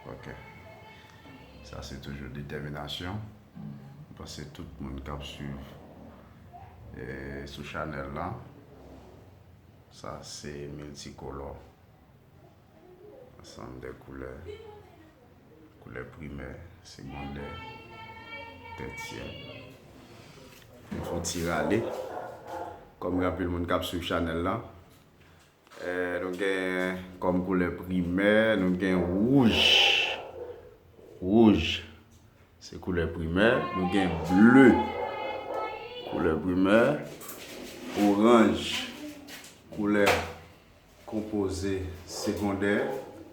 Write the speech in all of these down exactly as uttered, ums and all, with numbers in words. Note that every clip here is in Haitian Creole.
Ok. Sa se toujou detèminasyon. M panse tout moun k ap swiv e, sou chanèl la, sa se miltikolò. Ansanm de koulè. Koulè primè, segondè, tètyè. M fè yon ti rale. Kòm gen anpil moun k ap swiv chanèl la, eh, nou gen kòm koulè primè, nou gen wouj. Wouj, se koulè primè. Nou gen ble, koulè primè. Oranj, koulè konpoze segondè.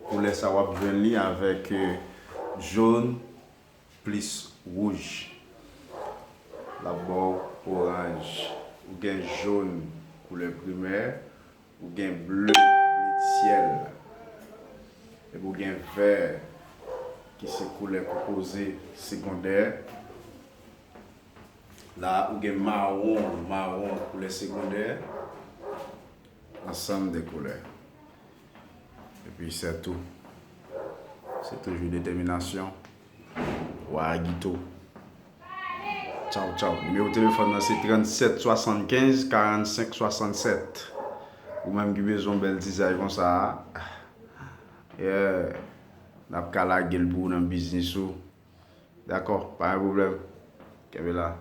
Koulè sa w ap jwenn li avèk, eh, jòn plis wouj. L ap ba w oranj. Ou gen jòn, koulè primè. Ou gen ble, ble syèl. Epi ou gen vè, ki se koulè konpoze segondè. La, ou gen mawon, mawon, koulè segondè. Ansanm de koulè. Epi se tou. Se toujou detèminasyon. Wa Agito. Tchaw, tchaw. Nimewo telefòn nan se trannsèt swasannkenz karannsenk swasannsèt. Ou menm ki bezwen yon bèl dizay konsa a, yeah, n ap ka lage l pou ou nan biznis ou. Dakò, pa gen pwoblèm. Kenbe la.